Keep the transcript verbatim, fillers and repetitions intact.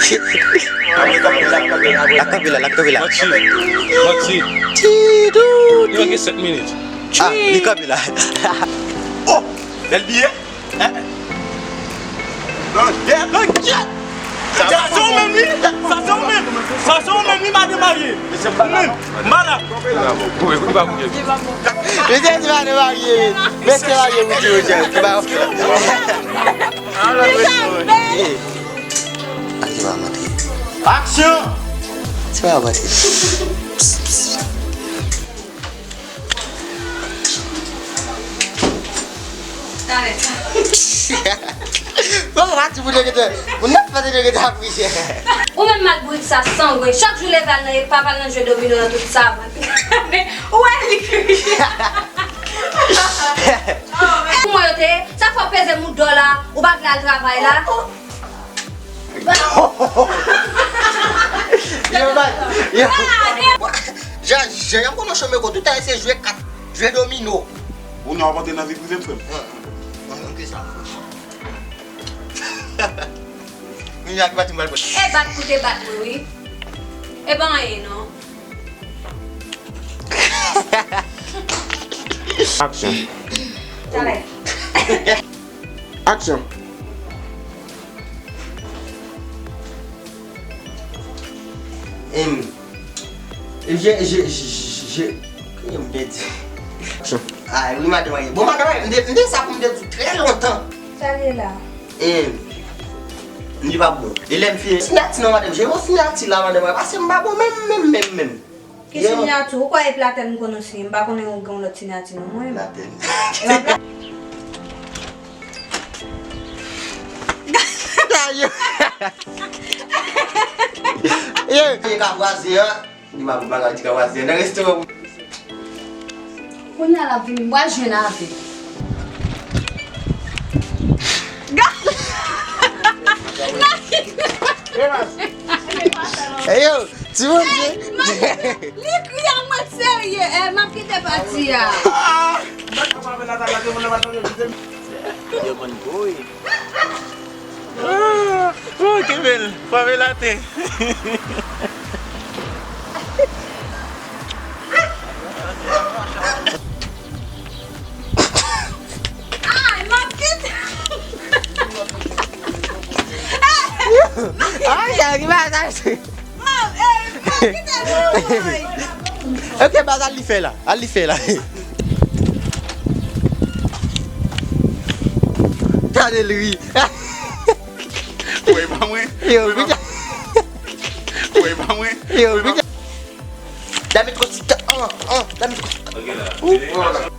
L ap kanpe la, l ap kanpe la. Manti. Manti. Li manke sèt minit. Ah, li kanpe la. Oh! Bèl biyè. Hein? Sa se ou menm, wi. Sa se ou menm. Sa se ou menm, wi, madan marye. Ou menm. M pa la. Mesye di madan marye, wi. Mesye marye, wi, di, wi, di, wi. Aksyon! Se pa yon mantri. Talè. Bon, mati pou de gete. Moun nan fè de gete ap priye. Ou menm mal bourik sa sangwen. Chak jou leve al nan epa, al nan jwe domino nan tout savann. Ou wè li kriye. Pou mwen yo te, sa fò peze moudò la, ou pa vle al travay la. Yo, man, yo. Jan, jan, jan m konnen chome ko, tout tan se jwe kat, jwe domino. Ou nan ap antre nan vi prive m, frè m. Mwen, mwen, mwen, ki sa? Mwen, ak bat mwen. E bat pou te bat mwen, wi. E pa anyen, non. Aksyon. Talè. Aksyon. Em, em, je, je, je, je, je, em, pèdi. Aksyon. Ay, wi, madan marye. Bon, madan marye, m te, m te sa pou m te di w trè lontan. Sa l ye la? Em, m di pa bon. E lè m fini, sinyati nan madan, je, yon sinyati la, madan marye, paske m pa bon menm, menm, menm, menm. Ki sinyati? Ou kwè e Platèn m konn ou siyen? M pa konnen ou gen yon lòt sinyati non, mwen. Platèn. Yo. Yo. Li ka vwazen an. Li pa pou bagay, li ka vwazen an. Nan restoran. Kounye a l ap vini, m pral jwenn avè l. Hey yo, timoun, li kriye, mwen serye, eh, m ap kite pati a. Yo konn boy. Ah, oh, kenbe l. Frape l atè. Ay, m ap kite. Ay, sa ki bagay. Ok, baz, al li fè la. Al li fè la. Gade l ri. Woy, pa mwen. Yo, woy, pa mwen. Yo, woy, pa mwen. Dame konsi ta, an, an, dame konsi ta. Ok, la. Ou.